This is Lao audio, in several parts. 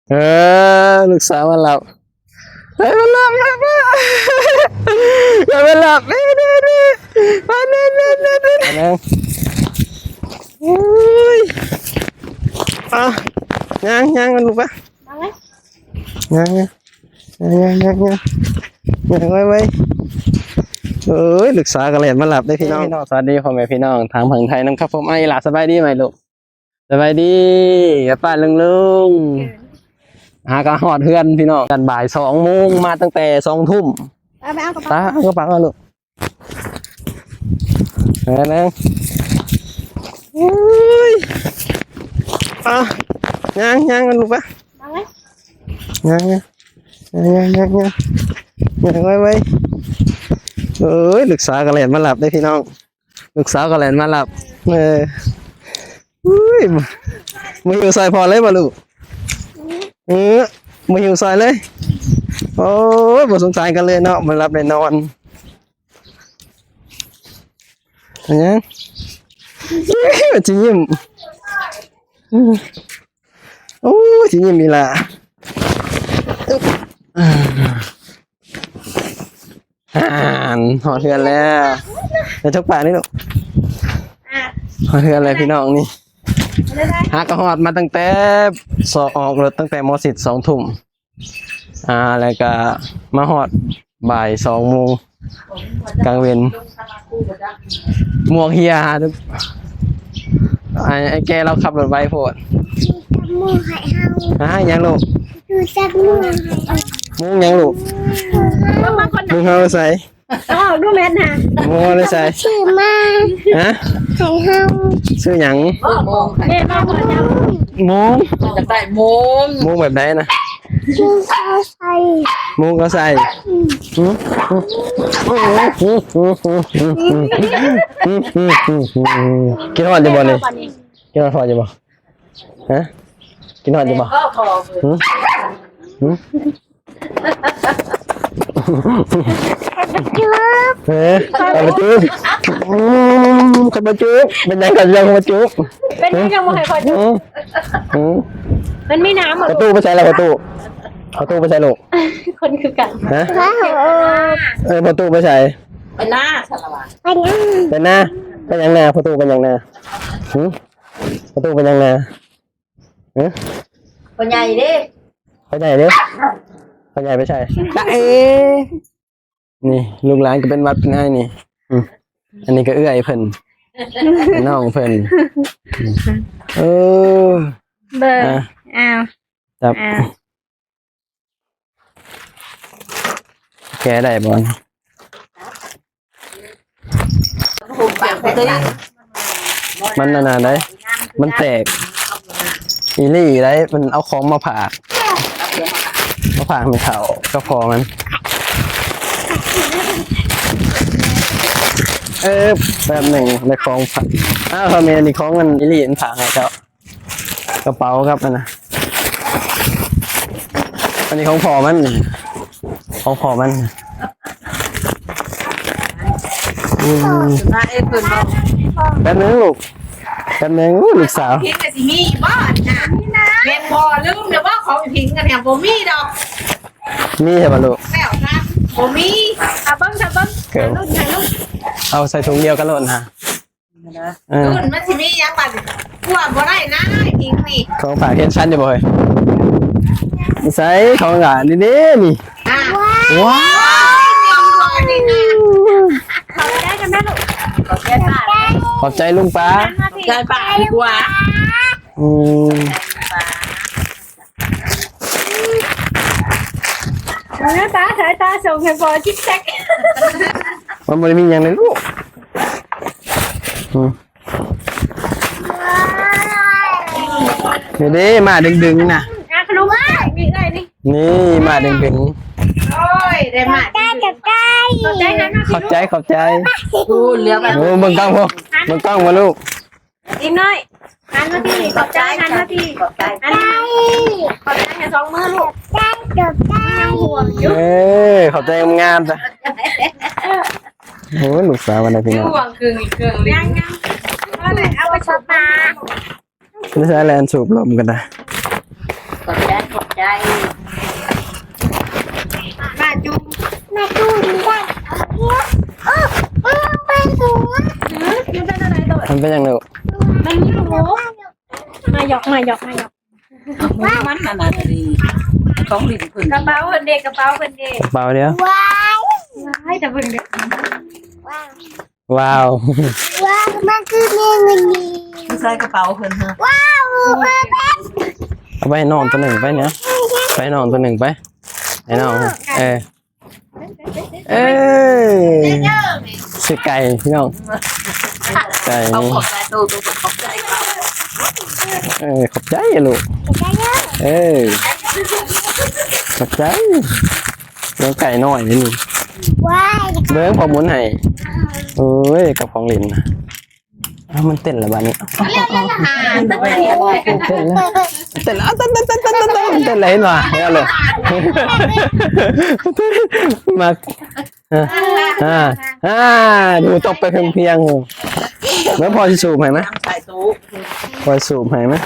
ເອີ ລູກສາວມາລັບ ເອີ ມາລັບ ມາ ມາ ມາລັບ ເອີ ເດີ ເດີ ມາ ເດີ ເດີ ເດີ ເດີ ໂອ້ຍ ອ່ະ ຍ່າງ ຍ່າງກັນລູກປະ ຍ່າງ ຍ່າງ ຍ່າງ ຍ່າງ ຍ່າງ ໄວໆ ໂອ້ຍ ລູກສາວກໍແລ່ນມາລັບເດ້ພີ່ນ້ອງ. ສະຫວັດດີພໍ່ແມ່ພີ່ນ້ອງທາງຝັ່ງໄທນຳຄັບຜົມ. ອ້າຍ ອີ່ຫຼ້າ ສະບາຍດີໄໝລູກ? ສະບາຍດີປ້າລຸງໆ. ຫາກໍຮອດເຮືອນພີ່ນ້ອງ ກັນບ່າຍສອງໂມງ ມາຕັ້ງແຕ່ສອງທຸ່ມ. ໄປ ໄປເອົາກະເປົາ ໄປເອົາກະເປົາມາລູກ. ເອີ ນາງ ໂອ້ຍ ອ່ະ ຍ່າງ ຍ່າງກັນລູກປະ ຍ່າງ ຍ່າງ ຍ່າງ ຍ່າງ ຍ່າງ ຍ່າງໄວໆ. ໂອ້ຍ ລູກສາວກໍແລ່ນມາລັບເດ້ພີ່ນ້ອງ ລູກສາວກໍແລ່ນມາລັບ. ເອີ ອຸ້ຍ ບໍ່ຫິ້ວໃສ່ພໍ່ເລີຍບໍ່ລູກ? ເອີ ບໍ່ຫິ້ວໃສ່ເລີຍ. ໂອ້ຍ ບໍ່ສົງສານກັນເລີຍເນາະ ມາຫຼັບໄດ້ນອນ. ເປັນຫຍັງ? ມັນຊິຍິ້ມ. ໂອ້ຍ ຊິຍິ້ມອີ່ຫຼ້າ. ອ່ານ ຮອດເຮືອນແລ້ວ. ໄດ້ຈົກປາກນີ້ລູກ. ຮອດເຮືອນແລ້ວພີ່ນ້ອງນີ້. ຫາກໍຮອດມາຕັ້ງແຕ່ ສອກອອກລົດຕັ້ງແຕ່ໝໍຊິດສອງທຸ່ມ ອ່າ ແລ້ວກໍມາຮອດບ່າຍສອງໂມງກາງເວັນ. ໝວກເຫ່ຍຫາ ໄອ້ ໄອ້ແກ່ລາວຂັບລົດໄວໂພດ. ໝວກໃຫ້ເຮົາ. ຫາຫຍັງລູກ? ຊື້ຈັກໝວກໃຫ້ເຮົາ. ໝວກຫຍັງລູກ? ໝວກເຮົາໃສ? ອອກດູແມ່ນຫາ ໂມໄດ້ໃສ່ ຊື້ມາ ຮະ ໃຫ້ເຮົາ. ຊື້ຫຍັງ? ໂມງ ແມ່ນບໍ່? ໂມງ ຢາກໄດ້ໂມງ ໂມງແບບໃດນະ? ໂມງເຂົາໃສ່ ໂມງເຂົາໃສ່. ອືມ ຫຶ? ຄິດຮອດຢູ່ບໍ່ນີ້? ຄິດຮອດພໍ່ຢູ່ບໍ່? ຮະ ກິນຮອດຢູ່ບໍ່? ຫຶ? ຫຶ? ເອີ ເອົາມາຈູບ ອືມ ເອົາມາຈູບ ເປັນຫຍັງກໍຍັງມາຈູບ ເປັນຫຍັງຍັງບໍ່ໃຫ້ຂ້ອຍຈູບ? ຫຶ? ມັນມີນ້ຳບໍ່? ປະຕູໄປໃສລະ ປະຕູ? ປະຕູໄປໃສລູກ? ຄົນຄືກັນ ຮະ? ເອີ ປະຕູໄປໃສ? ໄປນາ ສາລະວະ ໄປນາ ໄປນາ ໄປຫຍັງນາ? ປະຕູໄປຫຍັງນາ? ຫຶ? ປະຕູໄປຫຍັງນາ? ຮະ? ພໍ່ໃຫຍ່ເດ້ ພໍ່ໃຫຍ່ເດ້ ພໍ່ໃຫຍ່ໄປໃສ? ຕາເອ ນີ້ລູກຫຼານກໍເປັນຫວັດເປັນໄອນີ້. ອືມ ອັນນີ້ກໍເອື້ອຍເພິ່ນ ນ້ອງເພິ່ນ. ເອີ ເບິ່ງ ອ່ະ ອ້າວ ຈັບ ອ້າວ ແກະໄດ້ບໍ່? ມັນອັນນັ້ນໃດ໋ ມັນແຕກອີ່ຫຼີໃດ໋. ມັນເອົາຂອງມາຝາກ ມາຝາກແມ່ເຖົ້າກັບພໍ່ມັນ. ເອີ ແປັບໜຶ່ງ ໄດ້ຂອງຝາກ. ອ້າວ ພໍ່ແມ່ ນີ້ຂອງອັນອີ່ຫຼີ ມັນຝາກໃຫ້ເຈົ້າ. ກະເປົາກັບອັນນະ ອັນນີ້ຂອງພໍ່ມັນ ຂອງພໍ່ມັນ. ອືມ ມາເອງເພິ່ນເວົ້າ ແປັບໜຶ່ງລູກ ແປັບໜຶ່ງ. ໂອ້ຍ ລູກສາວ ພິງກໍຊິມີຢູ່ບໍ່ນະ? ແມ່ນບໍ່? ລືມແລ້ວບໍ່? ຂອງພິງກັນແທ້ບໍ່ມີດອກ. ມີໃຊ່ບໍ່ລູກ? ແລ້ວນະ ບໍ່ມີ. ຖ້າເບິ່ງ ຖ້າເບິ່ງ ເກີບ ລຸ້ນ ລຸ້ນ ເອົາໃສ່ຖົງດຽວກັນໂລດນະ. ເອີ ລຸ້ນມັນຊິມີຫຍັງບາດນີ້ ກວມບໍ່ໄດ້ນະ ອີກນີ້. ຂອງຝາກເຮັດຊັ້ນຢູ່ບໍ່ເຮີ້ຍ? ໃສ່ຂອງຫຼານນີ້ເດ້ນີ້. ອ້າວ ວ້າວ ຂອບໃຈກັນແມ່ລູກ ຂອບໃຈປ້າ ຂອບໃຈລຸງປ້າ ຂອບໃຈປ້າດີກວ່າ. ອືມ ເອີ ຕາ ສາຍຕາສົ່ງໃຫ້ພໍ່ຈິກແຊັກ ມັນບໍ່ໄດ້ມີຫຍັງເລີຍລູກ. ອືມ ນີ້ເດ້ ໝາດຶງໆນະ. ອ່ະ ຂະໜົມ ນີ້ເອື້ອຍນີ້ ນີ້ໝາດຶງໆ. ໂອ້ຍ ໄດ້ໝາ ຂອບໃຈ ຂອບໃຈ ຂອບໃຈ ຂອບໃຈ. ໂອ້ ເຫຼືອໄປ ໂອ້ ເບິ່ງກ້ອງພຸ້ນ ເບິ່ງກ້ອງພຸ້ນລູກ. ອີກໜ້ອຍ ຫັນມາພີ້ ຂອບໃຈ ຫັນມາພີ້ ຂອບໃຈ ຫັນ ຂອບໃຈໃຫ້ສອງມືລູກ ຂອບໃຈ ຂອບໃຈ ຍັງຫ່ວງຢູ່. ເອີ ຂອບໃຈງາມໆ ຈ້ະ. ໂອ້ຍ ລູກສາວອັນໃດພີ່ນ້ອງ ຫ່ວງເຄື່ອງອີກເຄື່ອງ ຍັງໆ ເອົາໄປສະປາ ໄປໃສ່ແລ່ນສູບລົມກັນນະ. ຂອບໃຈ ຂອບໃຈ ມາຈຸ ມາຈຸນີ້ໄດ້ ໂອ້ ມັນເປັນຫຍັງລູກ? ມັນມີຫູ ມາຢອກ ມາຢອກ ມາຢອກ ມັນອັນນັ້ນອັນນີ້ ຂອງຫຼິ້ນເພິ່ນ ກະເປົາເພິ່ນເດ ກະເປົາເພິ່ນເດ ກະເປົາເດ ວ້າຍ ວ້າຍ ແຕ່ເບິ່ງເດີ ວ້າວ ວ້າວ ມັນຄືມີເງິນນີ້ ໃສ່ກະເປົາເພິ່ນເນາະ ວ້າວ ເອົາໄປໃຫ້ນ້ອງໂຕໜຶ່ງໄປເນຍ ໄປໃຫ້ນ້ອງໂຕໜຶ່ງໄປ ໃຫ້ນ້ອງ ເອີ ເອີ ຊື້ໄກ່ພີ່ນ້ອງ ໄກ່ ເອົາຂອບໃຈໂຕ ຂອບໃຈ ເອີ ຂອບໃຈລູກ ເອີ ຂອບໃຈ ນ້ອງໄກ່ນ້ອຍນີ້ ເບິ່ງພໍ່ໝູນໃຫ້ ໂອ້ຍ ກັບຂອງຫຼິ້ນ ອ້າວ ມັນເຕັ້ນແລ້ວບາດນີ້ ເຕັ້ນແລ້ວ ເຕັ້ນແລ້ວ ເຕັ້ນແລ້ວ ເຕັ້ນແລ້ວ ເຫັນບໍ່ ເຫັນແລ້ວ ມາ ອ່າ ອ່າ ອ່າ ຢູ່ຕົກໄປພຽງໆ ເບິ່ງພໍ່ຊິສູບໃຫ້ມາ ພໍ່ຊິສູບໃຫ້ມາ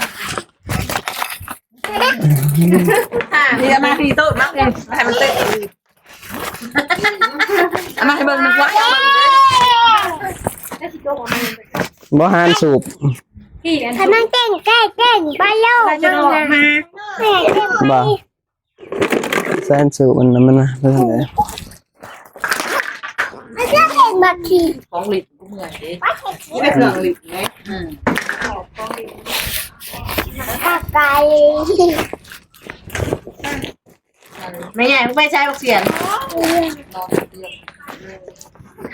ນີ້ ເອົາມາ ນີ້ ໂຕະມາ ໃຫ້ມັນເຕັ້ນ ເອົາມາໃຫ້ເບິ່ງໜຶ່ງວ່າ ບໍ່ຫານສູບ ກຳລັງເຕັ້ນ ເຕັ້ນ ເຕັ້ນ ໄປໂລດ ບໍ່ ແຊນສູບມັນນະ ມັນນະ ເປັນຈັ່ງໃດ ມັນຈະເຫັນບັກຂີ້ ຂອງຫຼິ້ນກູເມື່ອຍເດ້ ນີ້ເປັນເຄື່ອງຫຼິ້ນເດ້ ອືມ ປາກໄກ່ ແມ່ໃຫຍ່ ໄປໃຊ້ບັກສຽນ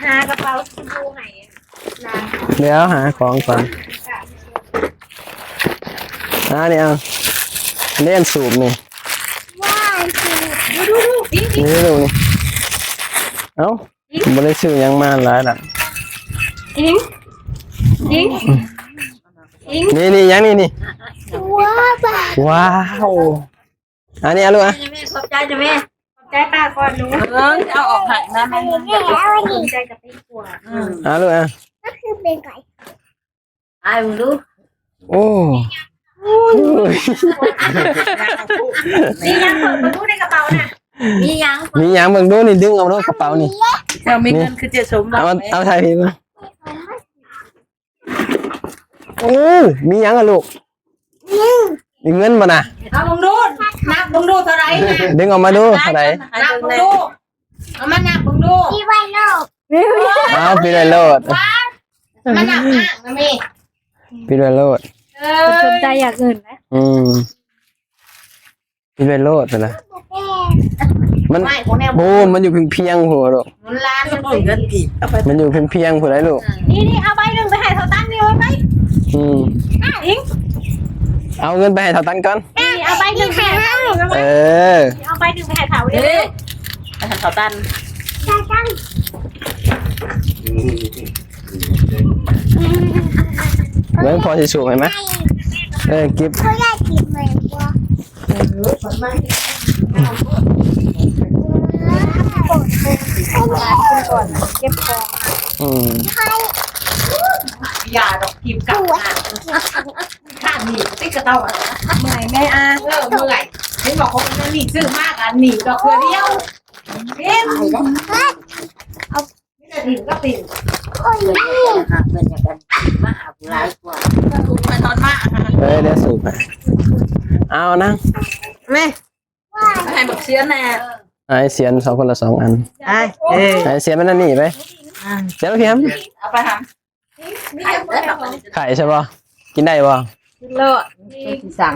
ຫາກະເປົາສະບູໃຫ້ ດຽວຫາຂອງກ່ອນ ອ່າ ນີ້ເອົາ ເລ່ນສູບນີ້ ວ້າຍ ສູບ ດູໆໆ ນີ້ລູກນີ້ ເອົ້າ ບໍ່ໄດ້ຊື້ຫຍັງມາຫຼາຍລະ ອີງ ອີງ ອີງ ນີ້ໆ ຫຍັງນີ້ນີ້ ວ້າວ ວ້າວ ອັນນີ້ ອາ ລູກ ອາ ຂອບໃຈເດີແມ່ ຂອບໃຈປ້າກ່ອນລູກ ເອີ ເອົາອອກໃຫ້ ມາ ມາ ມາ ຂອບໃຈກັບໄປກວດ ອືມ ອາ ລູກ ອາ ມັນຄືເປັນໄກ່ ອ້າຍ ເບິ່ງດູ ໂອ້ ມີຫຍັງ ເປີດເບິ່ງດູໃນກະເປົານະ ມີຫຍັງ ມີຫຍັງ ເບິ່ງດູນີ້ ດຶງເອົາໂລດກະເປົານີ້ ເຈົ້າມີເງິນຄືເຈົ້າສົມບັດ ເອົາ ເອົາຖ່າຍພີ້ມາ ໂອ້ ມີຫຍັງອະລູກ? ມີເງິນບໍ່ນະ? ເອົາເບິ່ງດູ ນັບເບິ່ງດູເທົ່າໃດນະ? ດຶງອອກມາດູເທົ່າໃດ? ນັບເບິ່ງດູ ເອົາມານັບເບິ່ງດູ ປິດໄວ້ໂລດ ເອົາ ປິດໄວ້ໂລດ ມານັບອ່າງນະແມ່ ປິດໄວ້ໂລດ ເອີ ບໍ່ສົນໃຈຢ່າງອື່ນນະ ອືມ. ກິນໄປໂລດພຸ້ນນະ ມັນ ໂອ້ ມັນຢູ່ພຽງໆພຸ້ນລູກ ມັນລ້ານ ມັນຢູ່ພຽງໆພຸ້ນໄດ໋ລູກ ນີ້ໆ ເອົາໃບໜຶ່ງໄປໃຫ້ເຖົ້າຕັນນີ້ ເອົາໄປ ອືມ ອ້າວ ເອົາເງິນໄປໃຫ້ເຖົ້າຕັນກ່ອນ ນີ້ ເອົາໃບໜຶ່ງໄປໃຫ້ເຖົ້າຕັນ ເອີ ເອົາໃບໜຶ່ງໄປໃຫ້ເຖົ້າເດ້ ໄປໃຫ້ເຖົ້າຕັນ ເຖົ້າຕັນ ເບິ່ງພໍ່ຊິສູບໃຫ້ມາ ເອີ ເກັບ ເຂົາຢາກກິນແມງກວາ ເອີ ເກັບຂອງ ອືມ ຢ່າດອກ ທີບກັບ ຂ້າໜີບຕິກະເຕົ້າ ເມື່ອຍແມ່ອາ ເອີ ເມື່ອຍ ເຫັນບອກຂອງອັນນີ້ຊື້ມາກະໜີບດອກເທື່ອດຽວ ເຫັນ ເອົາ ມີແຕ່ຖິ້ມກັບຖິ້ມ ໂອ້ຍ ຫາເພິ່ນຢາກກັນມາຫາຜູ້ຫຼາຍກວ່າ ເອີ ດຽວສູບໃຫ້ ເອົານາງ ແມ່ ໃຫ້ບັກສຽນແດ່ ໃຫ້ສຽນສອງຄົນລະສອງອັນ ໃຫ້ ເອີ ໃຫ້ສຽນມັນອັນນີ້ໄປ ອ່າ ສຽນມາພຽມ ເອົາໄປຫາ ໄຂ່ໃຊ່ບໍ່? ກິນໄດ້ບໍ່? ກິນໂລດ ຊິສັ່ງ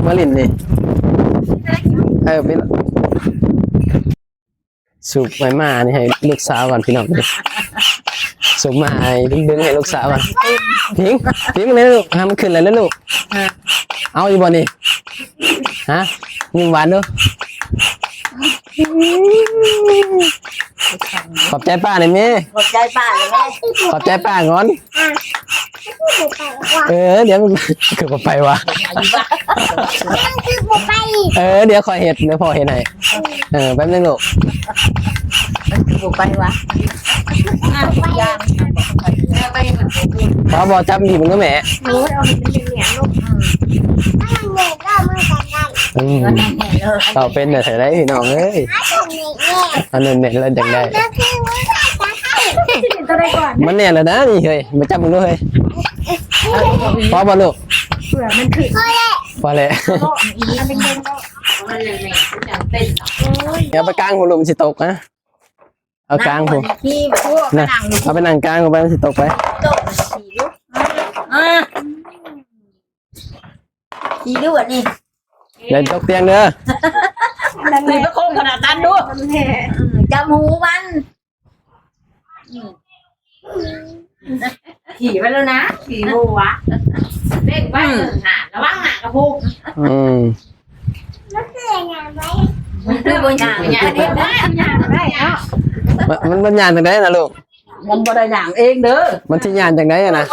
ມາຫຼິ້ນນີ້ ເອີ ປິດ ສູບໄວ້ມານີ້ໃຫ້ລູກສາວກ່ອນພີ່ນ້ອງ ສູບມາໃຫ້ດຶງໆ ໃຫ້ລູກສາວກ່ອນ ພິງ ພິງແລ້ວລູກ ໃຫ້ມັນຂຶ້ນແລ້ວລູກ ເອົາຢູ່ບໍ່ນີ້? ຮະ ຍິ້ມຫວານດູ ຂອບໃຈປ້າແດ່ແມ່ ຂອບໃຈປ້າແດ່ແມ່ ຂອບໃຈປ້າກ່ອນ ເອີ ດຽວ ຄືບໍ່ໄປວະ ເອີ ດຽວຂ້ອຍເຮັດ ດຽວພໍ່ເຮັດໃຫ້ ເອີ ແປັບໜຶ່ງລູກ ມັນຄືບໍ່ໄປວະ ບໍ່ ບໍ່ ຈັບດີເບິ່ງດູແມ່ ໂອ້ຍ ເອົາໃຫ້ມັນເໜຽວໆ ລູກ ອືມ. ອືມ ເຂົ້າເປັນແທ້ໆ ພີ່ນ້ອງເອີຍ. ອັນນັ້ນແໜ້ນແລ້ວຈັ່ງໄດ້ ຕົວໃດກ່ອນ? ມັນແໜ້ນແລ້ວນະນີ້ເຮີ້ຍ ມາຈັບເບິ່ງດູເຮີ້ຍ. ພໍບໍ່ລູກ? ເພື່ອມັນຖືກ ພໍແລ້ວ ເອົາໄປກາງພຸ້ນລູກ ມັນຊິຕົກນະ. ເອົາກາງພຸ້ນ ທີ່ ນະ ເອົາໄປນັ່ງກາງພຸ້ນໄປ ມັນຊິຕົກໄປ. ຕົກ ຂີ່ດູ ອ່າ ຂີ່ດູອັນນີ້ ຢ່າຕົກຕຽງເດີ. ມັນແຫຼະ ໄປໂຄ້ງຂະໜາດນັ້ນດູ ອືມ ຈຳຫູມັນ. ອືມ ຂີ່ໄປແລ້ວນະ ຂີ່ຫົວ ເລັ່ງໄປ ອືມ ເບິ່ງໜ້າ ລະວັງໜ້າກະພຸກ. ອືມ ມັນຄືບໍ່ຍ່າງ ຍ່າງໄດ້ ຍ່າງໄດ້ເນາະ. ມັນ ມັນ ມັນຍ່າງຈັ່ງໃດນະລູກ? ມັນບໍ່ໄດ້ຍ່າງເອງເດີ ມັນຊິຍ່າງຈັ່ງໃດຫັ້ນນະ?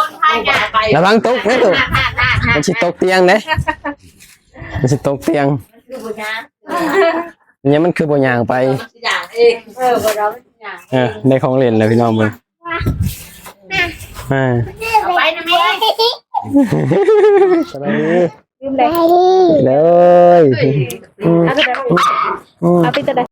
ລະວັງຕົກເດີລູກ ມັນຊິຕົກຕຽງເດ້ ມັນຊິຕົກຕຽງ. ມັນຄືບໍ່ຍ່າງ ນີ້ມັນຄືບໍ່ຍ່າງໄປ ມັນຊິຍ່າງເອງ. ເອີ ບໍ່ໄດ້ຍ່າງ ເອີ ໄດ້ຂອງຫຼິ້ນແລ້ວພີ່ນ້ອງເບິ່ງ. ອ່າ ເອົາໄປນຳແມ່ ສະບາຍດີ ລືມແລ້ວ ເລີຍ ເອີຍ ເອົາໄປແຕ່ ອືມ ເອົາໄປແຕ່ໃດ?